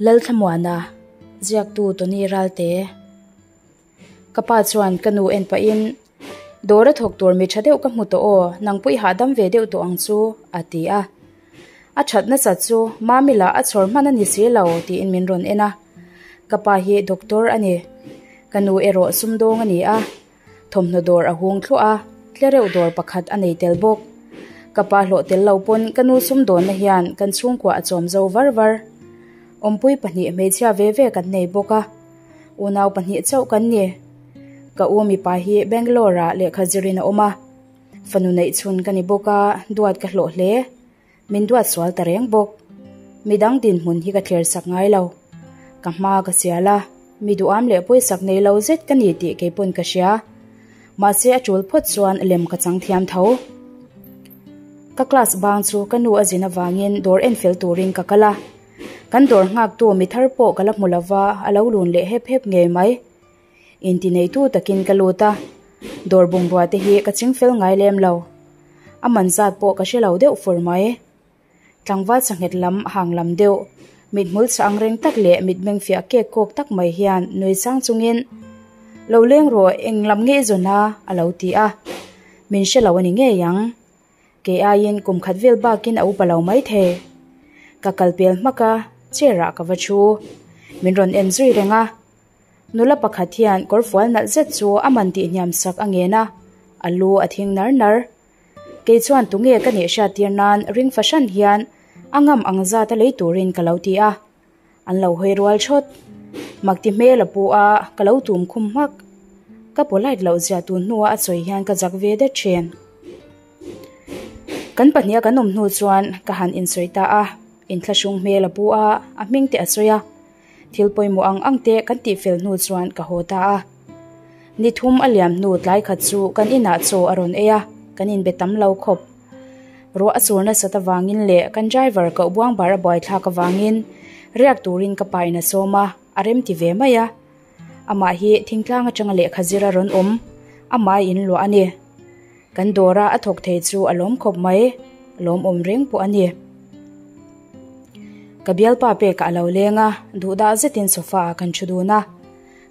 Lalthlamuana, ziaktu Tony Ralte. Ka pa chuan ka nu en pahin, Dawr a thawk tur mi tha deuh ka hmu tawh aw, nang pawh i hahdam ve deuh tawh ang chu, a ti a. A that nasat chu Mami lah a chhawr hman a ni si lo tiin min rawn en a. Ka pa hi doctor a ni. Ka nu erawh sumdawng a ni a. Thawmhnaw dawr a hung thluah a, tlereuh dawr pakhat a nei tel bawk. Ka pa hlawh tel lo pawn ka nu sumdawnna hian kan chhungkua a chawm zo var var. Awmpui pahnih hmeichhia ve ve kan nei bawk a. Unau pahnih chauh kan ni. Ka u mipa hi Bangalore ah lehkha zirin a awm a. Fanu neih chhun ka ni bawk a, duat ka hlawh hle. Min duat sual ta reng bawk. Midang dinhmun hi ka thlir sak ngai lo. Ka hma ka sial a, mi duham leh pawisak nei lo zet ka ni tih kei pawn ka hria. Mahse a tul phawt chuan lem ka chang thiam tho. Ka class bang chu ka nu a zin avangin dawr en fel turin ka kal a. Kan dawr nghaktu mi thar pawh ka la hmu lova, a lo lun leh hep hep ngei mai. Inti neitu takin ka lut a, dawr bungrua te hi ka ching fel ngai lem lo. A man zat pawh ka hre lo deuh fur mai. Tlangval sanghet lam hang lam deuh, mithmul chah ang reng tak leh mitmeng fiah kek kawk tak mai hian nui sang chungin, Lo leng rawh, eng lam nge i zawn a? a lo ti a. Min hre lo a ni ngei ang. Kei aiin kum khat vel bakin a upa lo mai thei. Ka kal pel hmak a, chair ah ka va thu. Min rawn en zui reng a. Nula pakhat hian kawrfual nalh zet chu a man tih hniam sak a ngen a, a lu a thing nar nar. Kei chuan tunge ka nih hriat tir nan ring fahran hian a ngam ang zat a lei turin ka lo ti a. An lo hawi rual thawt. Makti hmel a pu a, ka lo tum khum hmak. Ka polite loh zia tun hnua a sawi hian ka zak ve det thin. Kan pahniha kan awm hnu chuan ka han insawi ta a, inthlahrung hmel a pu a, a hming te a sawi a. Thil pawimawh ang ang te kan tih fel hnu chuan ka haw ta a. Ni thum a liam hnu tlai khat chu kan inah chaw a rawn ei a, kan inbe tam lo khawp. Ruah a sur nasat avangin leh kan driver koh buang bar a buaithlak avangin riak turin ka pa in a sawm a, a rem ti ve mai a. Amah hi thingtlang atanga lehkha zir a rawn awm, amah a inluah a ni. Kan dawra a thawk thei chu a lawm khawp mai, lawmawm reng pawh a ni. Ka bialpa pekah a lo leng a, duhdah zetin sofa ah kan thu dun a.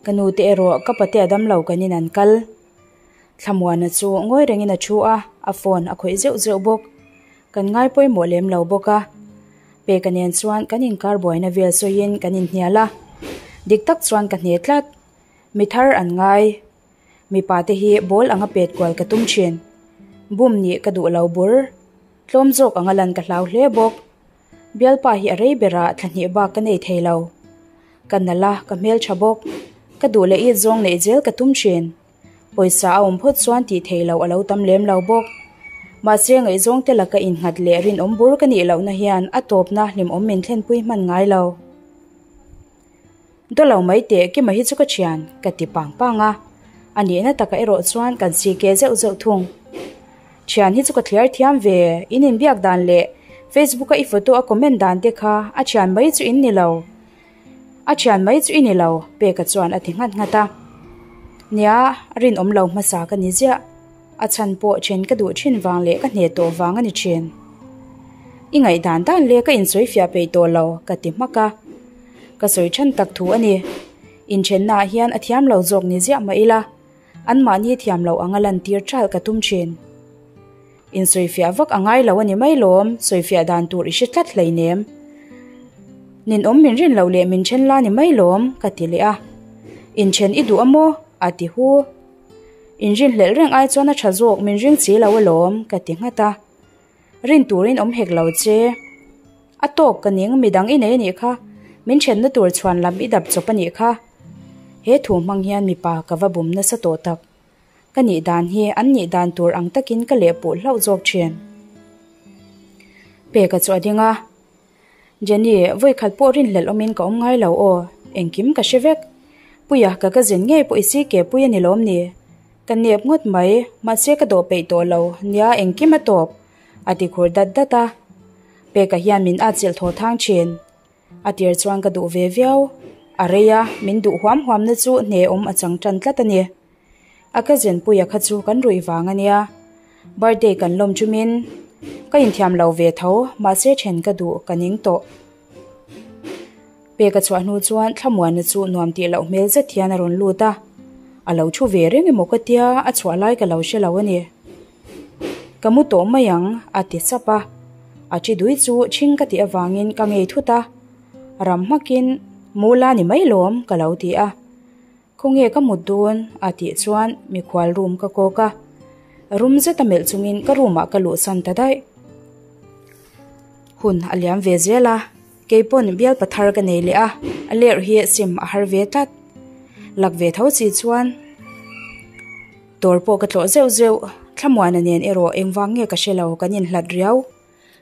Ka nu te erawh ka pate a damlo kan in an kal. Thlamuana chu ngawi rengin a thu a, a phone a khawih zeuh zeuh bawk. Kan ngai pawimawh lem lo bawk a. Peka nen chuan kan inkar buaina vel sawiin kan inhnial a. Dik tak chuan ka hne tlat. Mi thar an ngai. Mipa te hi ball anga pet kual ka tum thin. Bum nih ka duh lo bur. Tlawm zawk anga lan ka hlau hle bawk. Bialpa hi a rei berah thla hnih bak ka nei thei lo. Ka nalh a, ka hmeltha bawk. Ka duh leh it zawng neih zel ka tum thin. Pawisa a awm phawt chuan tih theih loh a lo tam lem lo bawk. Mahse ngaihzawng te laka innghat leh rinawm bur ka nih lohna hian a tawpna hlimawm min thlenpui hman ngai lo. Daw lo mai teh Kima hi chu ka thian, ka ti pang pang a. A nihna takah erawh chuan kan si ke zeuh zeuh thung. Thian hi chu ka thliar thiam ve, in inbiak dan leh Facebook a i photo a comment dan te kha a thian mai chu in ni lo. A thian mai chu i ni lo, Peka chuan a ti nghat nghat a. Nia, rinawm lo hmasa ka ni ziah. A chhan pawh then ka duh thin vang leh ka hne tawh vang a ni thin. I ngaihdan dan le ka insawi fiah peih tawh lo, ka ti hmak a. Ka sawi then tak thu a ni. Inthennaah hian a thiam lo zawk ni ziah mah ila, anmahni thiam loh anga lantir ṭalh ka tum thin. Insawifiah vak a ngai lo a ni mai lawm, sawifiah dan tur i hre tlat hleinem. Ninawm min rin loh leh min then la ni mai lawm, ka ti leh a. Inthen i duh a maw? a ti hu. Inrinhlelh reng ai chuan a tha zawk min ring si lo alawm, ka ti nghat a. Rin turin awm hek lo che. A tawk ka ning midang i nei anih kha, min thenna tur chhuan lam i dap chawp anih kha. He thu hmang hian mipa ka va bum nasa tawh tak. Ka nih dan hi an nih dan tur ang takin ka lehpuh hlauh zawk thin. Peka chu a ding a. Jenny, vawi khat pawh rinhlelh awmin ka awm ngai lo aw, engkim ka hre vek. Puia, ka cousin ngei pawh i si ke pui a ni lawm ni? Ka nep ngawt mai, mahse ka dawh peih tawh lo, nia engkim a tawp, a ti khur dat dat a. Peka hian min atchilh thaw thang thin. A tir chuan ka duh ve viau. A rei a, min duh huam huamna chu hne awm a chang tan tlat a ni. A cousin Puia kha chu kan ruih vang a nia. Birthday kan lawm chumin ka inthiam lo ve tho, mahse then ka duh ka ning tawh. Peka chhuah hnu chuan Thlamuana chu nuam tih loh hmel zet hian a rawn lut a, a lo thu ve reng emaw ka tia a chhuah lai ka lo hre lo a ni. Ka mu tawh mai ang a ti sap a, a thi dui chu ṭhing ka tih avangin ka ngei thut a, ram hmakin mu la ni mai lawm ka lo ti a. Khawnge ka mut dawn? a tih chuan mikhual room ka kawk a, rum zeta melh chungin ka room ah ka luhsan ta daih. Hun a liam ve zel a, keipawn bial pathar ka nei leh a, a lerh hi sim a har ve tlat. Lak ve tho chi chuan dawr pawh ka tlawh zeuh zeuh, Thlamuana nen erawh engvang nge ka hre lo kan inhlat riau,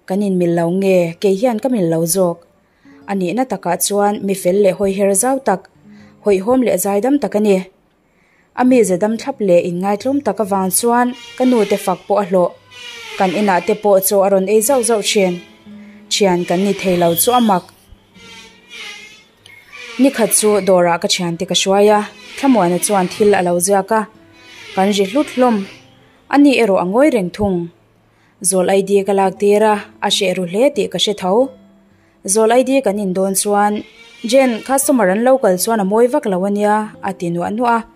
kan inmil lo nge kei hian ka mil lo zawk. A nihna takah chuan mi fel leh hawiher zau tak, hawihhawm leh zaidam tak a ni. A mize dam thlap leh inngaitlawm tak avang chuan ka nu te fak pawh a hlawh. Kan inah te pawh chaw a rawn ei zauh zauh thin. Thian kan ni thei lo chu a mak. Nikhat chu dawrah ka thiante ka hruai a, Thlamuana chuan thil a lo ziak a, kan ri hlut hlawm. Ani erawh a ngawi reng thung. Zawl ID ka lak tir a, a hreh ru hle tih ka hre tho. Zawl ID kan in dawn chuan, Jen, customer an lo kal chuan a mawi vak lo a nia, a ti nuah nuah a.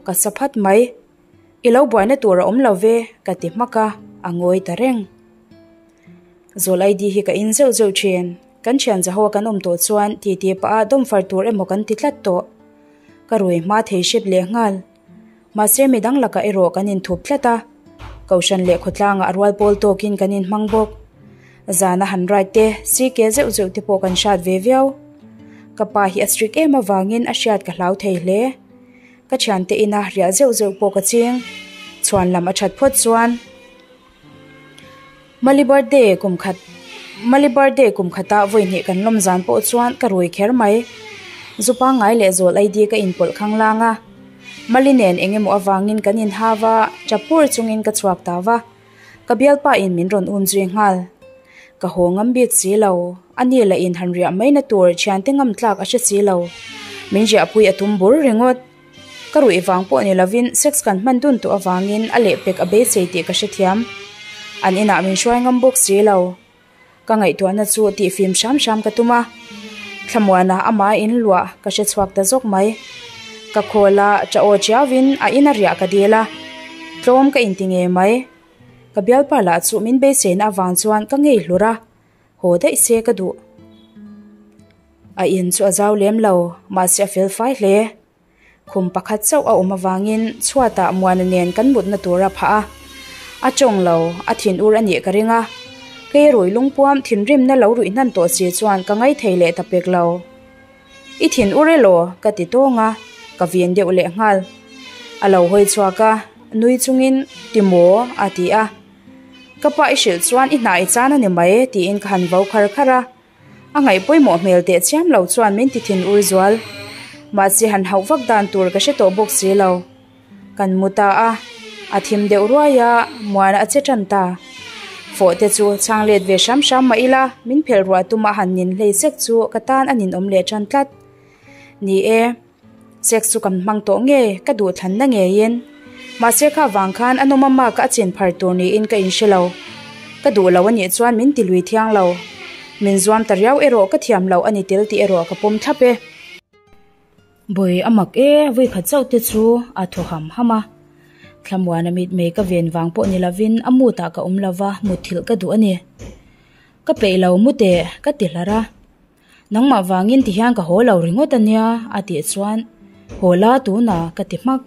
Ka sa phat mai. I lo buaina tur a awm lo ve, ka ti hmak a, a ngawi ta reng. Zawl ID hi ka in zeuh zeuh thin. Kan thian zaho a kan awm tawh chuan titi pah a dawmfar tur emaw kan ti tlat tawh. Ka rui hma thei hrep lehnghal. Mahse midang lakah erawh kan inthup tlat a, Kohhran leh khawtlangah a rual pawl tawkin kan inhmang bawk. Zana han ride te, CK zeuh zeuh te pawh kan hrat ve viau. Ka pa hi a strict em avangin a hriat ka hlau thei hle. Ka thiante ina riah zeuh zeuh pawh ka ching. Chhuan lam a that phawt chuan. Mali birthday kum khat Mali birthday kum khata vawi hnih kan lawm zan pawh chuan ka rui kher mai. Zu pangngai leh zawl ID ka inpawlh khanglang a. Mali nen eng emaw avangin kan inhau a, tap pur chungin ka chhuak ta va. Ka bialpa in min rawn um zui nghal. Ka haw ngam bik si lo, a ni lah in han riah mai na tur thiante ngam tlak a hre si lo. Min riahpui a tum bur ringawt. Ka ruih vang pawh ni lovin sex kan hman dun tawh avangin a lehpek a beisei tih ka hrethiam. An inah min hruai ngam bawk si lo. Ka ngaihtuahna chu tihfim hram hram ka tum a, Thlamuana amah in luah ka hre chhuak ta zawk mai. Ka khawl a, ṭah aw chiauin a ina riah ka dil a, tlawm ka inti ngei mai. Ka bialpa lah chu min beiseina avang chuan ka ngei hlur a, haw daih se ka duh. A in chu a zau lem lo, mahse a fel fai hle. Khum pakhat chauh a awm avangin chhuatah Muana nen kan mutna tur a phah a. A tawng lo, a thinur a nih ka ring a. Kei rui lungpuam thinrimna lo ruih hnan tawh si chuan ka ngaithei leh ta pek lo. I thinur elaw? ka ti tawng a, ka vin deuh leh nghal. A lo hawi chhuak a, nui chungin, Ti maw? a ti a. Ka pa i hrilh chuan i hna i chan a ni mai tiin ka han vo khar khar a. A ngaih pawimawh hmel teh chiam lo chuan min ti thin ur zual. Mahse han hauh vak dan tur ka hre tawh bawk si lo. Kan mu ta a, a thim deuh ruai a, muan a che tan ta. Fawh te chu chhang let ve hram hram mah ila, min phelh ruah tuma han nin hlei sek chu ka tan a ninawm leh tan tlat. Ni e. Sex chu kan hmang tawh nge, ka duh thlanna ngeiin. Mahse kha vang khan a nawm ama ka a chin phar tur niin ka inhre lo. Ka duh lo a nih chuan min ti lui thiang lo. Min zuam ta riau erawh ka thiam loh a ni tel tih erawh ka pawm thlap e. Bawi a mak e, vawikhat chauh te chu a thaw ham ham a. Thlamuana mitmei ka ven vang pawh ni lovin a mood ah ka awm lova, mutthilh ka duh a ni. Ka peih lo mu teh, ka ti hlar a. Nangmah vangin ti hian ka haw lo ringawt a nia a tih chuan haw la tunah ka ti hmak.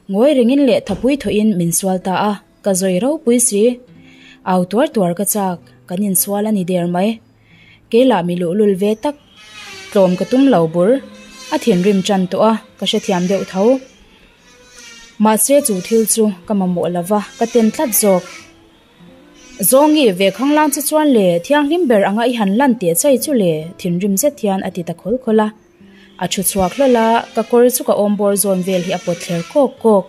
Ngawi ringin leh thapui thawhin min sual ta a, ka zawi ropui si. Au tuar tuar ka chak, kan insual a ni der mai. Keilah mi luhlul ve tak, tlawm ka tum lo bur, a thinrim tan tawh a, ka hrethiam deuh tho. Mahse chu thil chu ka mamawh lova, ka ten tlat zawk. Zawngi, ve khanglang che chuan le, thianghlim ber anga i han lan teh chai chu le, thinrim zet hian a ti ta khawl khawl a. A thu chhuak hlawl a, ka kawr chu ka awm bawr zawn vel hi a pawt thler kawk kawk.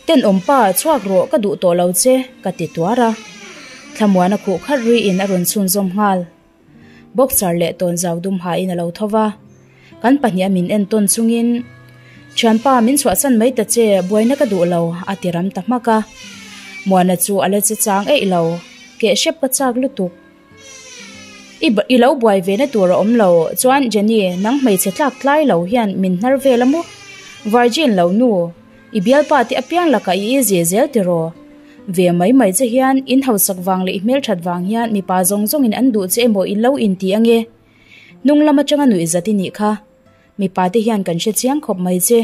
Tenawm pa, chhuak rawh, ka duh tawh lo che, ka ti tuar a. Thlamuan a khuh khat ruiin a rawn chhunzawm nghal. Boxer leh tawnzau dum hain a lo tho va, kan pahniha min entawn chungin, Thianpa, min chhuahsan mai ta che, buaina ka duh lo, a ti ram ta hmak a. Muana chu a la che chang eih lo, keh hrep ka chak lutuk. I i lo buai ve na tur a awm lo chuan Jenny nang hmeichhe tlak tlai lo hian min hnar vel a maw? Virgin lo nu, i bialpa te apiang lakah i easy zel tiraw? Ve mai mai che hian in hausak vang leh i hmelthat vang hian mipa zawng zawngin an duh che emaw i lo inti ange? Hnung lam atanga nuih zat i nih kha. Mipa te hian kan hre chiang khawp mai che.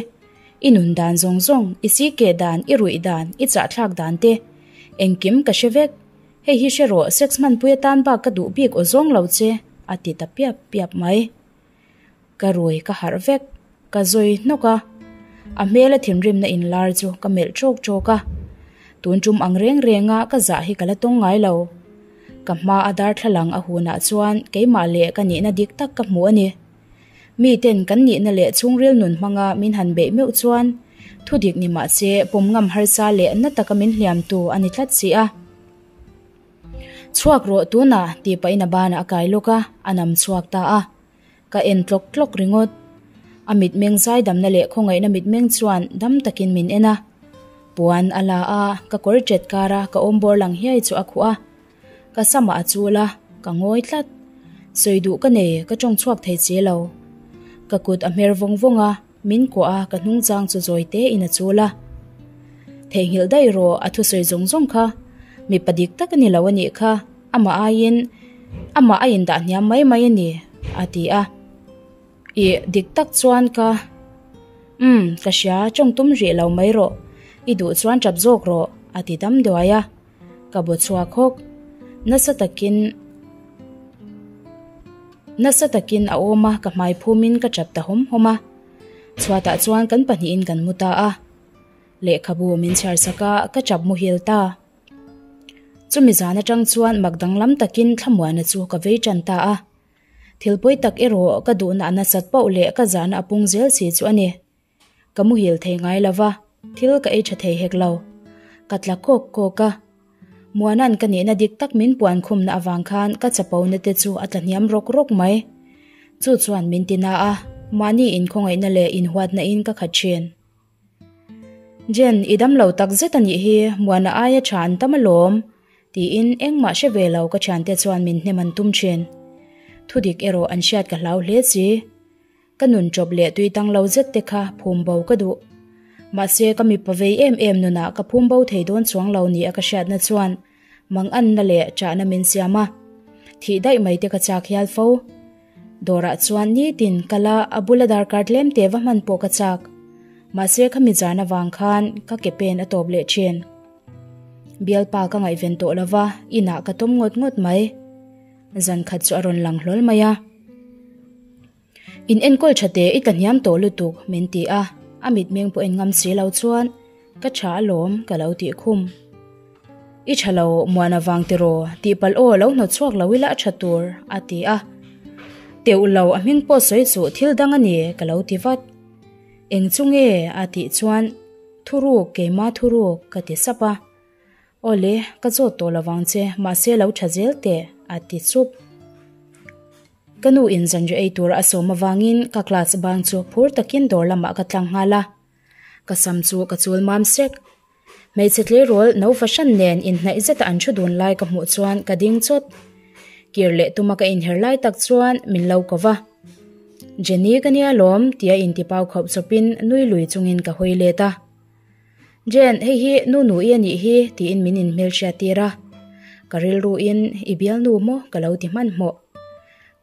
I nun dan zawng zawng, i si keh dan, i ruih dan, i chahthlak dan te. Engkim ka hre vek. Hei hi hre rawh, sex hmanpui atan bak ka duh bik aw zawng lo che, a ti ta piap piap mai. Ka rui ka harh vek, ka zawi hnawk a. A hmela thinrimna inlar chu ka melh ṭawk ṭawk a. Tun tum ang reng renga ka zah hi ka la tawng ngai lo. Ka hma a darthlalang a hunah chuan keimah leh ka nihna dik tak ka hmu a ni. Miten kan nihna leh chhungril nun hmanga min han beih meuh chuan thu dik ni mah se pawm ngam harsa leh na taka min hliamtu a ni tlat si a. Chhuak rawh tunah tih pahin a banah a kai lawk a, a nam chhuak ta a. Ka en tlawk tlawk ringawt. A mitmeng zaidamna leh khawngaihna mitmeng chuan dam takin min en a. Puan a la a, ka kawr ṭet kara ka awmbawr lang hiai chu a khuh a. Ka samah a chul a, ka ngawi tlat. Sawi duh ka nei, ka tawng chhuak thei che lo. Ka kut a hmer vawng vawng a, min kuah a, ka hnungchang chu zawi te in a chul a. Theihnghilh daih rawh, a thusawi zawng zawng kha. Mipa dik tak a ni lo a nih kha, amah aiin amah a indah hniam mai mai a ni, a ti a. Ih, dik tak chuan ka. Umm, ka hria, tawng tum rih lo mai rawh. I duh chuan tap zawk rawh, a ti dam duai a. Ka bu chhuak hawk. Nasa takin nasa takin a awm a, ka hmai phumin ka tap ta hawm hawm a. Chhuatah chuan kan pahnihin kan mu ta a. Lehkhabu min chhiar sak a, ka tap muhil ta. Chumi zan atang chuan mak danglam takin thlamuana chu ka vei tan ta a. Thil pawi tak erawh ka duhna a nasat pauh leh ka zahna a pung zel si chu a ni. Ka muhil thei ngai lo va, thil ka ei tha thei hek lo. Ka tla kawk kawk a. Muana'n ka nihna dik tak min puan khumna avang khan ka chapona te chu a tla hniam rawk rawk mai. Chu chuan min ti na a, mahni inkhawngaihna leh inhuatna in ka khat thin. Jen, i dam lo tak zet a nih hi, Muana aia tha an tam alawm, tiin engmah hre ve lo ka thiante chuan min hnem an tum thin. Thudik erawh an hriat ka hlau hle si. Ka nun ṭawp leh tui tang lo zet te kha phum bo ka duh. Mahse ka mipa vei em em nunah ka phum bo thei dawn chuang lo ni a ka hriatna chuan manganna leh ṭahna min siam a. Thih daih mai te ka chak hial fo. Dawrah chuan nitin kal a, a bula darkar tlem te va hman pawh ka chak. Mahse khami zan avang khan ka ke pen a tawp leh ṭhin. Bialpa ka ngaihven tawh lova, inah ka tawm ngawt ngawt mai. Zan khat chu a rawn lang hlawl mai a. In enkawl tha teh i tla hniam tawh lutuk min ti a, a mitmeng pawh en ngam si lo chuan ka tha alawm ka lo tih khum. I tha lo muan avang tiraw tihpalh aw lo hnawt chhuak lo ila a tha tur a ti a. Teuh lo a hming pawh sawi chu thil dang a ni ka lo ti vat. Eng chu nge a tih chuan thuruk keima thuruk ka ti sap a. Awle, ka zawt tawh lovang che, mahse lo tha zel teh, a ti chup. Ka nu in zanriah ei tura a sawm avangin ka class bang chu phur takin dawr lamah ka tlang nghal a. Ka sam chu ka chul mam sek. Hmeichhe tleirawl no fahran nen inhnaih zeta an thu dun lai ka hmuh chuan ka ding chawt. Kir leh tuma ka inher lai tak chuan min lo ko va. Jenny ka nia lawm tia intipau khawp chawpin nui lui chungin ka hawi let a. Jen, hei hi nu nu i a nih hi, tiin min inhmelhriat tir a. Ka rilruin i bialnu maw ka lo ti hmanhmawh.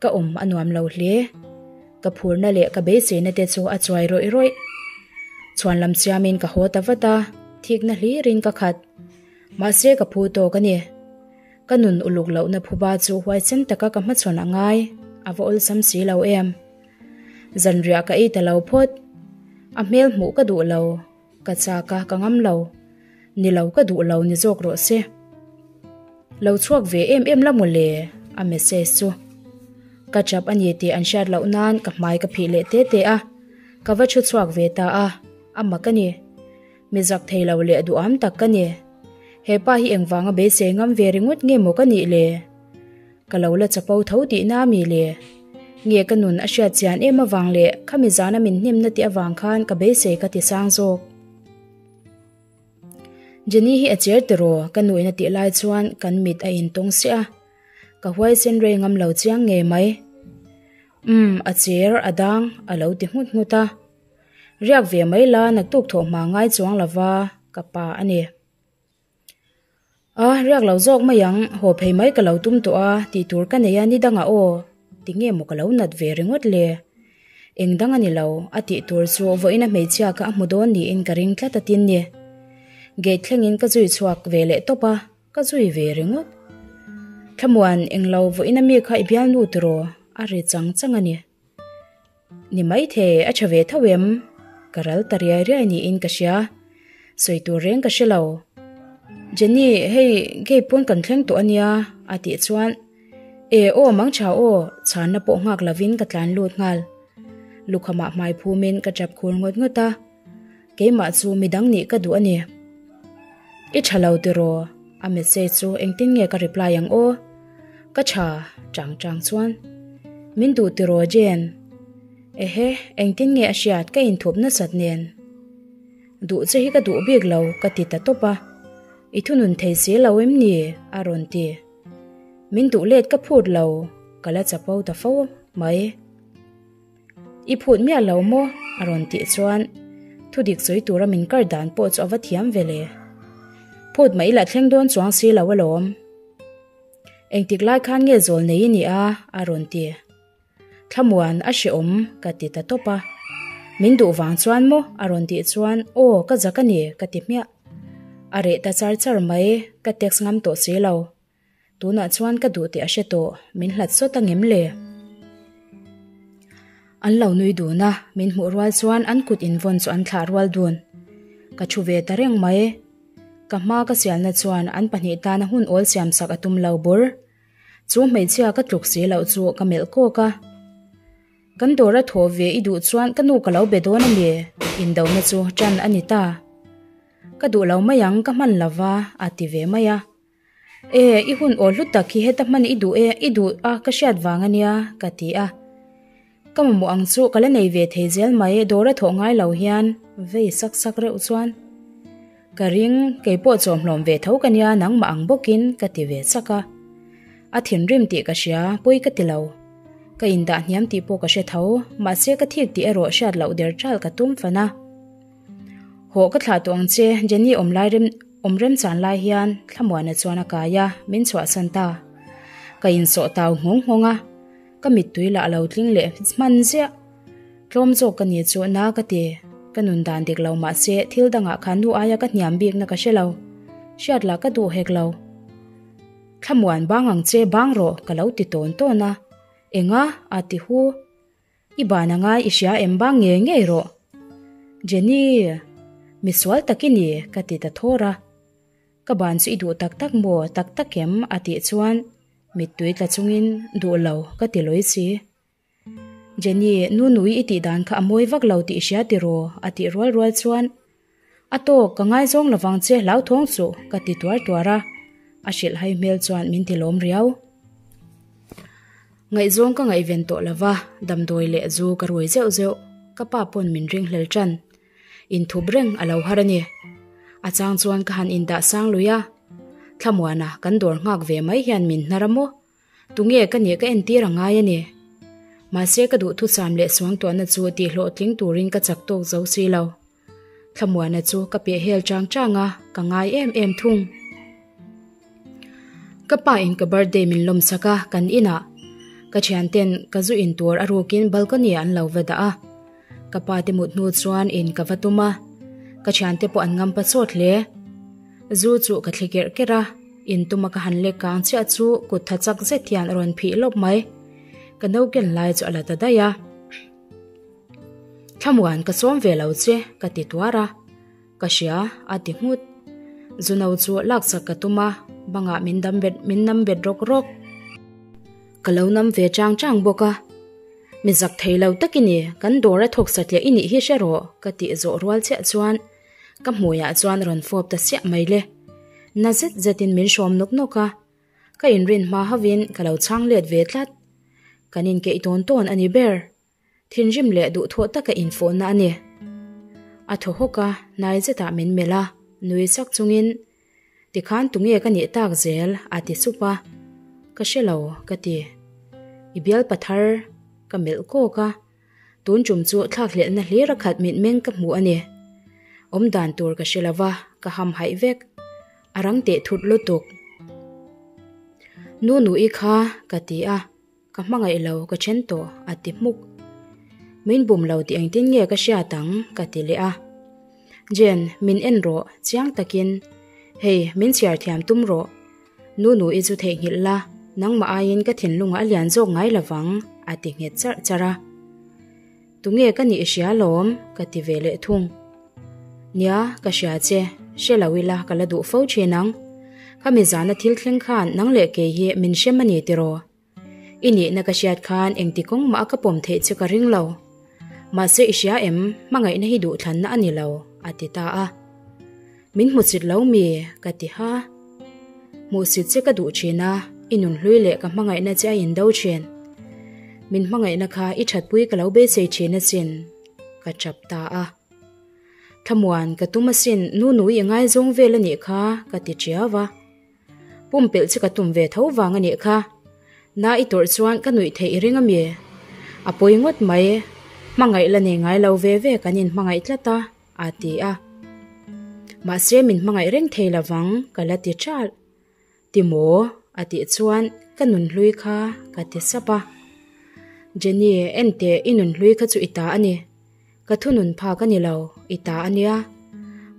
Ka awm a nuam lo hle. Ka phurna leh ka beiseina te chu a chuai rawih rawih. Chhuan lam siamin ka haw ta vat a, thikna hlirin ka khat. Mahse ka phu tawk a ni. Ka nun uluk lohna phuba chu huaisen taka ka hmachhawn a ngai, a va awlsam si lo em. Zanriah ka ei ta lo phawt. A hmel hmuh ka duh lo, ka chak a, ka ngam lo. Ni lo ka duh lo ni zawk rawh se. Lo chhuak ve em em la mawle a message chu. Ka chap a ni tih an hriat loh nan ka hmai ka phih leh te te a, ka va thu chhuak ve ta a, a mak a ni. Mi zak thei lo leh duham tak ka ni. He pa hi engvanga beisei ngam ve ringawt nge maw ka nih le? Ka lo la chapo tho tihna a mi le? Nge ka nun a hriat chian em avang leh khami zana min hnimna tih avang khan ka beisei ka ti sang zawk. Jenny hi a cher tiraw ka nuin a tih lai chuan kan mit a intawng siah a. Ka huaisen rei ngam lo chiang ngei mai. Umm, a cher, a dang, a lo ti nghut nghut a. Riak ve mai la, naktuk thawh hma ngai chuang lova, ka pa a ni. A, riak lo zawk mai ang, haw phei mai ka lo tum tawh a, tih tur ka nei a ni dangah aw, tinge maw ka lo nat ve ringawt le? Eng dang a ni lo, a tih tur chu vawiin a hmeichhia kha a hmu dawn niin ka ring tlat a tin ni. Gate thlengin ka zui chhuak ve leh tawp a, ka zui ve ringawt. Thlamuan, englo vawiin a mi kha i bialnu tiraw? A ri chang chang a ni. Ni maithei, a tha ve tho em? Ka ral ta riai riai niin ka hria. Sawi tur reng ka hre lo. Jenny, hei gate pawn kan thleng tawh a nia, a tih chuan, E aw mangtha aw, chhanna pawh nghak lovin ka tlan lut nghal. Lukhamah hmai phumin ka tap khur ngawt ngawt a. Keimah chu midang nih ka duh a ni. I tha lo tiraw? A message chu engtin nge ka reply ang aw? Ka tha, chang chang chuan. Min duh tiraw Jane? Ehe, engtin nge a hriat ka inthup nasat nen. Duh che hi ka duh bik lo ka ti ta tawp a. I thunun thei si lo em ni? A rawn ti. Min duh let ka phut lo, ka la chapo ta fo mai. I phut miah lo maw? a rawn tih chuan thudik sawi tura min kar dan pawh chu a va thiam ve le. Phut mah ila thleng dawn chuang si lo alawm. Engtik lai khan nge zawl nei i nih a? a rawn ti. Thlamuan a hrehawm ka ti ta tawp a. Min duh vang chuan maw? a rawn tih chuan aw ka zak a ni ka ti hmiah. A reh ta char char mai, ka text ngam tawh si lo. Tunah chuan ka duh tih a hre tawh, min hlat sawt a ngem le? An lo nui dun a, min hmuh rual chuan an kut invawn chu an thlah rual dun. Ka thu ve ta reng mai. Ka hma ka sialna chuan an pahnih tana hun awl siam sak a tum lo bur. Chu hmeichhia ka tluk si loh chu ka melh kawk a. Kan dawr a thaw ve i duh chuan ka nu ka lo be dawn a ni, indona chu ṭan a ni ta. Ka duh lo mai ang, ka hman lova, a ti ve mai a. E, i hun aw hlu tak hi heta hman i duh e, i duh a ka hriat vang a nia, ka ti a. Ka mamawh ang chu ka la nei ve thei zel mai, dawr a thawh ngai lo hian vei sak sak reuh chuan. Ka ring, kei pawh chawmhlawm ve tho ka nia nangmah ang bawkin ka ti ve chak a. A thinrim tih ka hria, pawi ka ti lo. Ka indah hniam tih pawh ka hre tho, mahse ka thik tih erawh hriat loh der ṭal ka tum fan a. Hawh ka thlah tawh ang che, Jenny awm lai rem awm remchan lai hian Thlamuana chuan a kai a, min chhuahsan ta. Ka insawh tau nghawng nghawng a, ka mittui lah a lo tling leh hman ziah. Tlawm zawk ka ni chu na ka ti, ka nun dan dik lo mahse thil dangah khan nu aia ka hniam bikna ka hre lo, hriat lah ka duh hek lo. Thlamuan bang ang che bang rawh ka lo ti tawn tawn a, enga a ti hu. I ban a ngai i hria em bang ngei ngei rawh. Jenny, misual tak i ni ka ti ta thawr a. Ka ban chu i duh tak tak maw tak tak em a tih chuan mittui tla chungin duh lo ka ti lawi si. Jenny, nu nui i tih dan kha a mawi vak lo tih i hria tiraw a tih rual rual chuan a tawk ka ngaizawng lovang che hlauthawng suh ka ti tuar tuar a, a hrilhhai hmel chuan min ti lawm riau. Ngaihzawng ka ngaihven tawh lo va, damdawi leh zu ka rui zeuh zeuh, ka pa pawn min ringhlel ṭan. Inthup reng a lo har a ni. A chang chuan ka han indah sang lui a, Thlamuana kan dawr nghak ve mai hian min hnar a maw? Tunge ka nih ka entir a ngai a ni. Mahse ka duhthusam leh suangtuahna chu tihhlawhtling turin ka chak tawk zo si lo. Thlamuana chu ka peh hel chang chang a, ka ngai em em thung. Ka pa in ka birthday min lawm sak a, kan inah. Ka thian ten ka zu in tur a rukin balcony ah an lo va dah a. Ka pa te mut hnu chuan in ka va tum a, ka thian te pawh an ngam pa chawt hle. Zu chu ka thli kerh kerh a, in tuma ka han lek kang chiah chu kut tha chak zet hian a rawn phih lawp mai. Ka no ken lai chu a la ta daih a. Thlamuan ka sawm ve lo che ka ti tuar a, ka hria a ti nghut. Zuno chu laksak ka tum a, bangah min dam bet min nam bet rawk rawk. Ka lo nam ve chang chang bawk a, Mi zak thei lo tak i ni, kan dawr a thawk satliah i nih hi hre rawh ka tih zawh rual chiah chuan ka hmuiah chuan rawn fawp ta siah mai le. Na zet zetin min hrawm nawk nawk a, ka inrin hma hovin ka lo chhang let ve tlat. Kan inkeih tawn tawn a ni ber. Thinrim leh duhthawh taka infawhna a ni. A thaw hawk a, hnai zetah min melh a, nui sak chungin, Tikhan tunge ka nih tak zel? a ti sup a. Ka hre lo, ka ti. I bialpa thar ka melh kawk a, tun tum chu thlakhlelhna hlir a khat mitmeng ka hmu a ni. Awm dan tur ka hre lo va, ka hamhaih vek. A rang teh thut lutuk. Nu nu i kha, ka ti a. Ka hmangaih lo, ka then tawh, a ti hmuk. Min bum lo tih engtin nge ka hriat ang? ka ti leh a. Jen, min en rawh, chiang takin. Hei, min chhiar thiam tum rawh. Nu nu i chu theihnghilh la, nangmah aiin ka thinlungah a lian zawk ngai lovang, a ti nghet charh charh a. Tunge ka nih i hria alawm? ka ti ve leh thung. Nia, ka hria che, hre lo ila ka la duh fo thin ang. Khami zana thil thleng khan nang leh kei hi min hrem a ni tiraw? I nihna ka hriat khan engti kawng mah ka pawm theih che ka ring lo. Mahse i hria em, hmangaihna hi duhthlanna a ni lo, a ti ta a. Min hmusit lo mi? ka ti ha. Hmuhsit che ka duh thin a, i nunhlui leh ka hmangaihna che a indo thin. Min hmangaihna kha i thatpui ka lo beisei thin asin, ka tap ta a. Thlamuan, ka tum asin, nu nui i ngaizawng vel a nih kha, ka ti tiau a. Pumpelh chu ka tum ve tho vang a nih kha. Na i tawrh chuan ka nuih theih i ring a mi? A pawi ngawt mai. Hmangaih la nei ngai lo ve ve kan inhmangaih tlat a, a ti a. Mahse min hmangaih reng thei lo vang, ka la ti ṭalh. Ti maw? a tih chuan ka nunhlui kha ka ti sap a. Jenny, enteh i nunhlui kha chu i ta a ni. Ka thunun phak a ni lo, i ta a nia.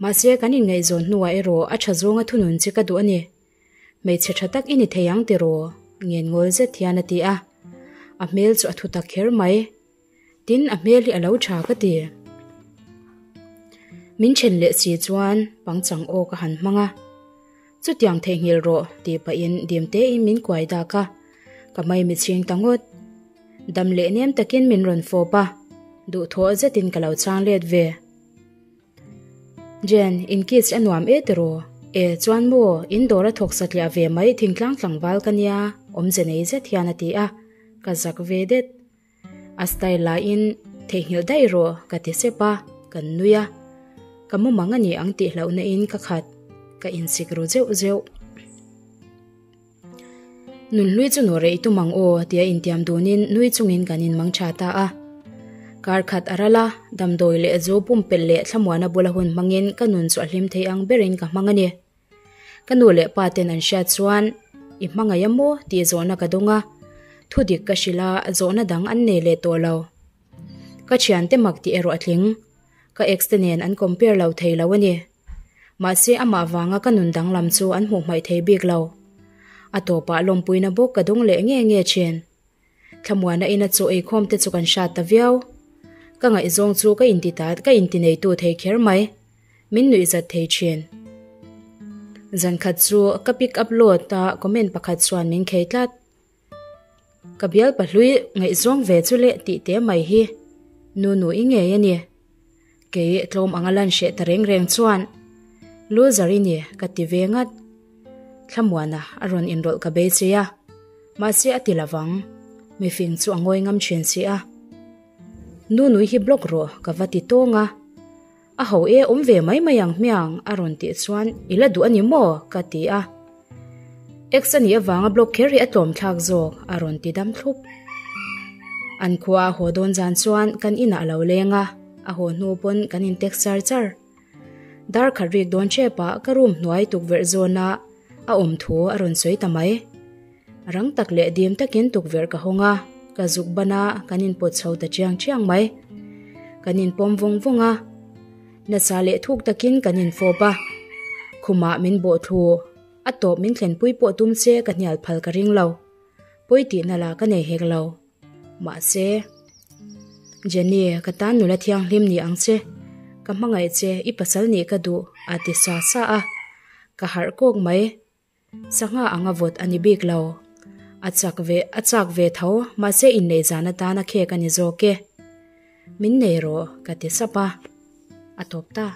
Mahse kan inngaihzawn hnuah erawh a tha zawnga thunun che ka duh a ni. Hmeichhe tha tak i ni thei ang tiraw? Ngenngawl zet hian a ti a. A hmel chu a thu tak kher mai. Tin, a hmel hi a lo tha ka ti. Min then leh si chuan pangchang aw ka han hmang a. Chutiang theihnghilh rawh tih pahin dim tein min kuai dak a, ka mai mi chhing ta ngawt. Dam leh nem takin min rawn fawp a, duhthawh zetin ka lo chang let ve. Jen, in kiss a nuam e tiraw? E, chuan maw, in dawr a thawk satliah ve mai thingtlang tlangval ka nia, awmze nei zet hian a ti a, ka zak ve det. A style lahin theihnghilh daih rawh ka ti sep a, kan nui a. Ka mumang a ni ang tih hlauhna in ka khat, ka insik ru zeuh zeuh. Nunhlui chu nawh reh i tum ang aw tia intiam dunin nui chungin kan inmang tha ta a. Kar khat a ral a, damdawi leh zu pumpelh leh thlamuana bula hun hmangin ka nun chu a hlim thei ang berin ka hmang a ni. Ka nu leh pa ten an hriat chuan, I hmangaih a maw? tih zawhna ka dawng a. Thudik ka hrilh a, zawhna dang an nei leh tawh lo. Ka thiante mak tih erawh a tling. Ka ex te nen an compare lo thei lo a ni. Mahse amah vanga ka nun danglam chu an hmuh hmaih thei bik lo. A tawpah lawmpuina bawk ka dawng leh nge nge thin. Thlamuana ina chaw eikhawm te chu kan hrat ta viau. Ka ngaihzawng chu ka inti ta ka inti neitu thei kher mai. Min nuihzat thei thin. Zankhat chu ka pic upload a comment pakhat chuan min khei tlat. Ka bial pahlui ngaihzawng ve chu leh tih te mai hi nu nu i ngei a ni. Kei tlawm anga lan hreh ta reng reng chuan loser i ni ka ti ve ngat. Thlamuana a rawn inrawlh ka beisei a, mahse a ti lovang. Mifing chu a ngawi ngam thin si a. Nu nui hi block rawh ka va ti tawng a. A ho e awm ve mai mai ang hmiang a rawn tih chuan i la duh a ni maw? ka ti a. Ex a nih avanga block kher hi a tlawm thlak zawk a rawn ti dam thlup. An khua a haw dawn zan chuan kan inah a lo leng a, a haw hnu pawn kan in text char char. Dar khat rik dawn ṭep ah ka room hnuai tukverh zawna a awm thu a rawn sawi ta mai. Rang tak leh dim takin tukverh ka hawng a, ka zuk ban a, kan inpawt chho ta chiang chiang mai. Kan inpawm vawng vawng a, nasa leh thuk takin kan infawp a, khumah min bawh thlu, a tawp min thlenpui pawh tum che ka hnial phal ka ring lo, pawi tihna lah ka nei hek lo. Mahse, Jenny, ka tan nula thianghlim ni ang che, ka hmangaih che, i pasal nih ka duh, a ti sa sa a, ka harh kawk mai. Sangha anga vawt a ni bik lo. A chak ve a chak ve tho, mahse innei zan atana khek a ni zawk e. Min nei rawh, ka ti sap a. A tawp ta.